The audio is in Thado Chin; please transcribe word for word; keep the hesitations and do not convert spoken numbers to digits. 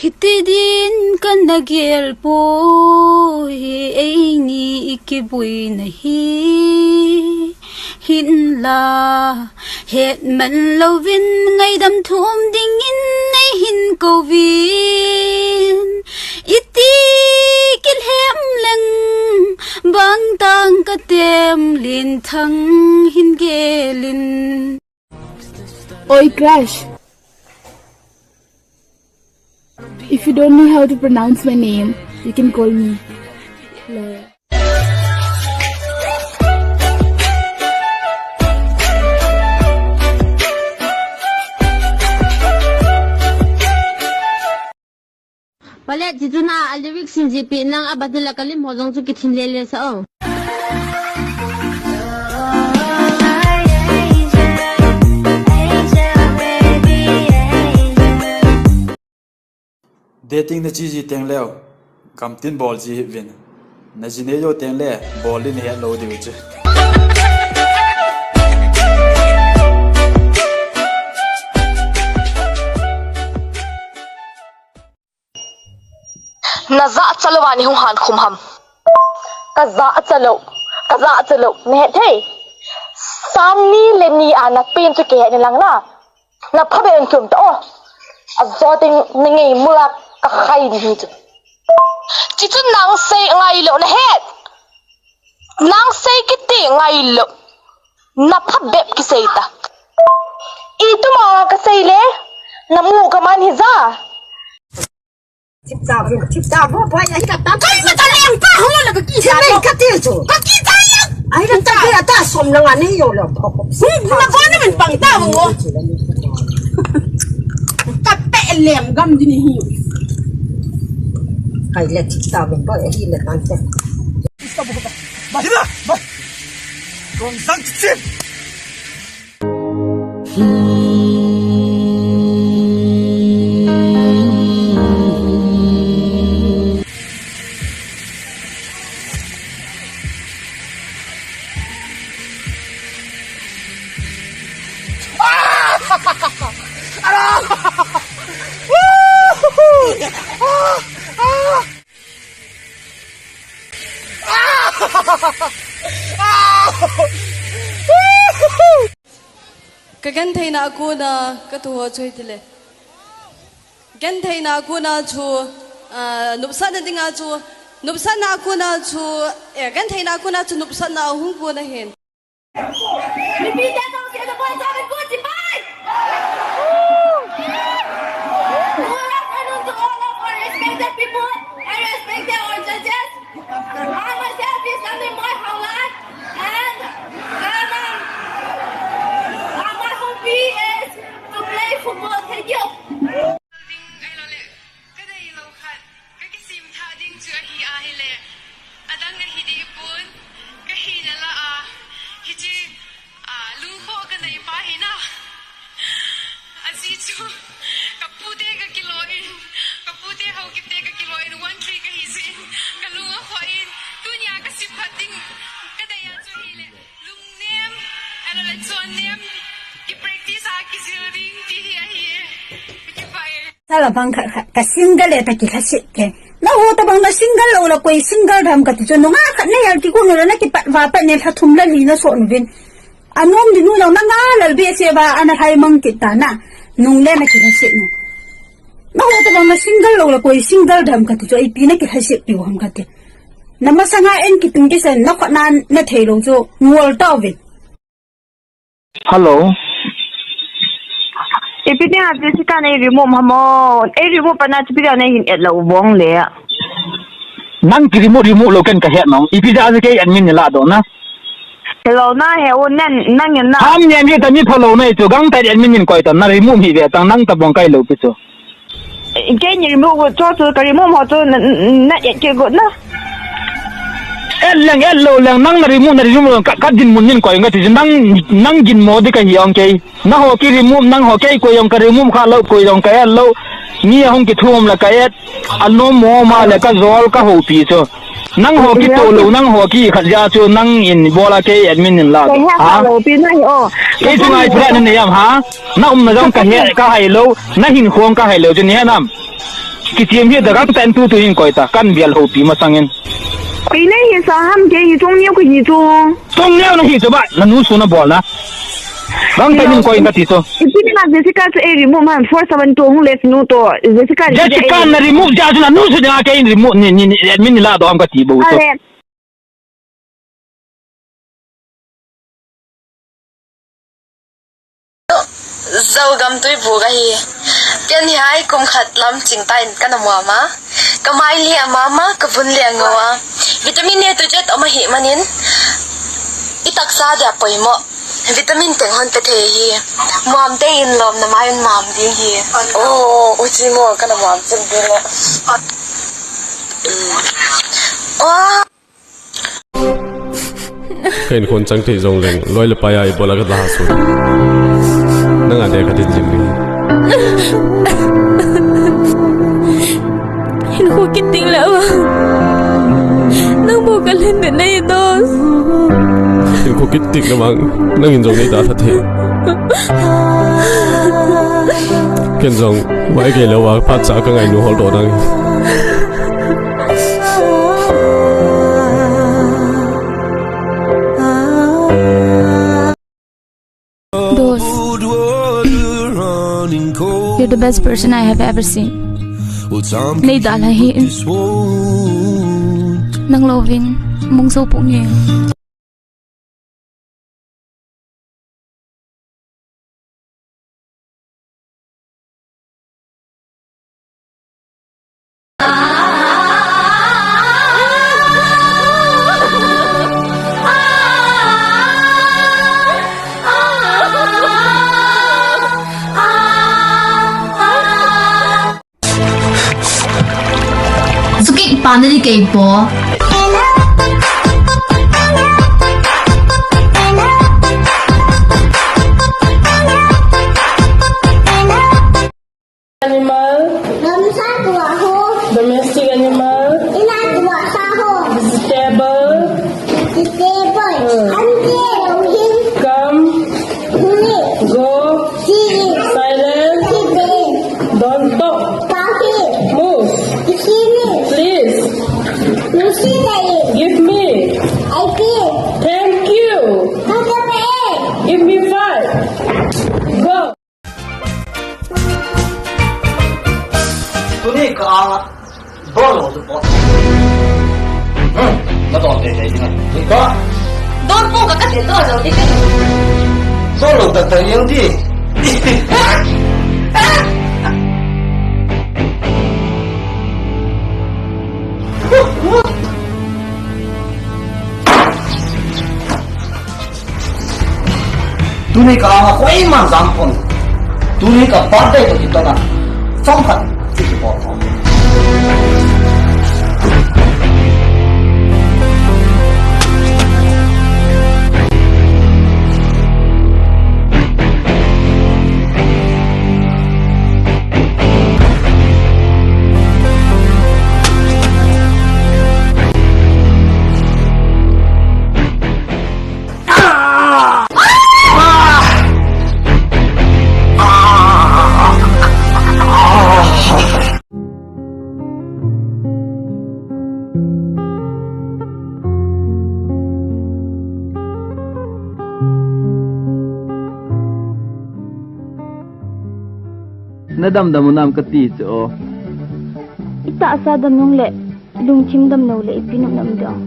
Iti din kana gel poi, eini i kibuina hi. Hinla, hetman louvin ngaidam thum dingin nei hin kouvin. Iti kilhem leng, bangtang ka tem, Lenthang hin gelin. Oi, crush. If you don't know how to pronounce my name, you can call me Laura. Palet, hichu na a lyrics hin jihpeh inlang, aban le kalim ho jong chu kithim lele sah o. Dating na chi ji teng leu, gamtin bol ji hih uvin. Na ji nei jou teng le, bol in het lou diu chu. Na jachat lou a nei hung han khum ham? Ka jachat lou, ka jachat lou, na het thei. Sang ni le ni a na pen chu kihe ni lang na. Na phabep in tum ta o. Ajo teng na ngeimul a ka khai ding hi chu. Chi chu nang sei ngai lou na het. Nang sei kiti ngai lou. Na phabep kisei ta. Ituma ka sei le. Na mu ka man hi ja. Thip ta vin, thip ta vo, pai, ahi ta ta. Kai na ta leng pa ho la ka ki sa. Ka ti chu. Ka ki ta leng. Ahi ta ta, ta som la nga ni yo lo. Hmm, na ko na min pang ta vo. Ka pe lem gam di ni hi. Kai le thip ta vin, pai, ahi le tan te. Ba hi ba. Ba. Kong sang chip. Ka gentheina a kona ka thu ho chu hi tile. Gentheina a kona chu, ah, nopsahna dinga chu, nopsahna a kona chu, eh, gentheina a kona chu nopsahna a hung kona hin. Repeat that, don't say the boys have a good divide. Good afternoon to all of our respected people and respected our judges. I myself is Nandimoi Haolan, and, um, um, uh, my hobby is to play football. Thank you. Ding ahilou le, ka deilou khat, ka kisim tha ding chu ahi ahile, adang ahi deh pon, ka hina lah a, hiche, ah, lungkhoh ka nei pa hi na. Ajeh chu, ka pute ka kilo in, ka pute Haokip te ka kilo in, one three ka hi jeh in, ka lung akhoh in, tunia ka sim phat ding, ka dei a chu hile, lungnem, ahilou le chonnem, ki practice a kijil ding, ti hi ahi e. Ka kipah e. Sala bang khat khat, ka single e ta kilhaset te. Nangho tabang na single lou la koi single dam kati chu, nunga khat na hel kigong la na kipat va pat ne lha thum la li na so nuvin. Anom di nu lang na nga lal behseh va, ana lhai mang kit ta na. Nung le na kilhaset nu. Nangho tabang na single lou la koi single dam kati chu, ipi na kilhaset piu ham kati. Na masanga en kitung kisen, na khut na na thei lou chu, ngol tauvin. Hello. Ipi dinga Jessica nei remove ham o. Ei remove pa na chu ipi dinga nei hin add lou vang le. Nang ki remove, remove lou ken ka het nong. Ipi dinga kei admin ni la do na. Hello na he o nen nang en na. Ham ni mi ta mi phalou na chu gangtah admin in koi ta na remove hi ve tang nang tabang kai lou pi chu. Kei ni remove got chu chu ka remove ho chu na, na, na add kit got na. Add leng, add lou leng, nang na remove, na remove lou, ka, ka dinmun nin koi nga ti chu, nang, nang ginmo di ka hi ong kei. Nangho ki remove, nangho kei koi ong ka remove kha lou, koi ong ka add lou. Mi ahung kithum la ka add, anom mo ma le ka jol ka houpi chu. Nangho kitoh lou, nangho kikhat jeh a chu nang in bol a kei admin in la. Kei he ha? Kha lou pi na hi o. Kei chu ngai threat na nei am ha? Na umna jong ka he, ka hai lou, na hinkho ka hai lou chu ni he nam. Kichem hi da gangtah in tutu hin koi ta, kan bial hopi masangin. Kei nei hisa ham, kei hi chung neo kahi chu. Chung neo nahi chu ba, nanu suna bol na. Gangtah in hin koi kati chu. Ipi dinga Jessica chu ei remove ham, four seven two hung left nu to, Jessica Jessica na remove dia chu nanu su dia kei remove ni, ni, ni, admin ni la do ham kati bou chu. Ale. Zogam Tuibu kahi. Ken hi hai kum khat lam ching ta in kana muam a. Ka mai le amam a, ka vun le angou a. Vitamin A to Z um ahi manin. I taksa dia poimo. Vitamin teng hon pe thei hi. Muam te in lom na mai un mam ding hi. Oh, uchi mo kana muam chim ding le. Oh. Ka inkhon chang thei jong leng, loi le pai a i bol a ka la ha su. Nang a dia ka din jing ding. Hinkho kit ding le vang. Nang bou ka len de nei dos. Hinkho kit ding le vang. Nang in jong nei da tha thei. Ken jong, vai kei le va, phat cha ka ngai nu hol do nang. Dos, you're the best person I have ever seen. Nei da la hi. Nang louvin, mong so pung ye. Sukik pa na di kei po. Animal. Domestic animal. Vegetable. Come. Go. Silent. Don't talk. Move. Please. Give me. Thank you. Give me five. Go. Tuni ka anga dol ho chu pot. Hmm, na dol teitei ding a. Ni ka. Dol po ka ka te dol lo di ka. Dol lo ta ta yang di. Tuni ka anga koiman jam pon. Tuni ka birthday toh kiton a. Chomkhat. Chiki bol pon. Na damdam u nam kati chu o. I tahsa dam nung le, lungthim dam nung le, ipi nop nam dong.